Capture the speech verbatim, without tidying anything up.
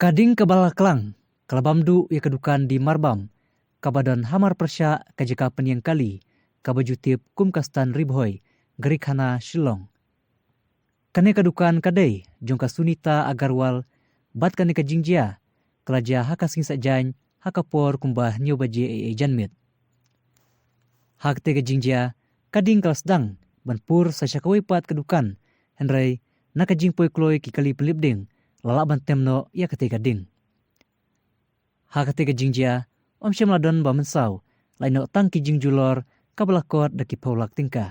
Ka ding kaba la klang ka la bam duh ïa ka dukan Di Marbam, kaba don hamar pyrshah ka jaka pynïeng kali kaba ju tip kum ka Stand Ri Bhoi, Garikhana, Shillong. Kane ka dukan ka dei jong ka Sunita Agarwal, bad kane ka jingjia ka la jia ha ka sngi Saitjaiñ ha ka por kumba hynñiew baje eiei janmiet. Ha katei ka jingjia ka ding ka la sdang ban pur sa sha kawei pat ka dukan, hynrei na ka jingpoi kloi ki kali pynlip ding la lah ban tem noh ïa katei ka ding. Ha katei ka jingjia ym shym la don ba mynsaw, la ïeh noh tang ki jingjulor kaba la kot da ki phew lak tyngka.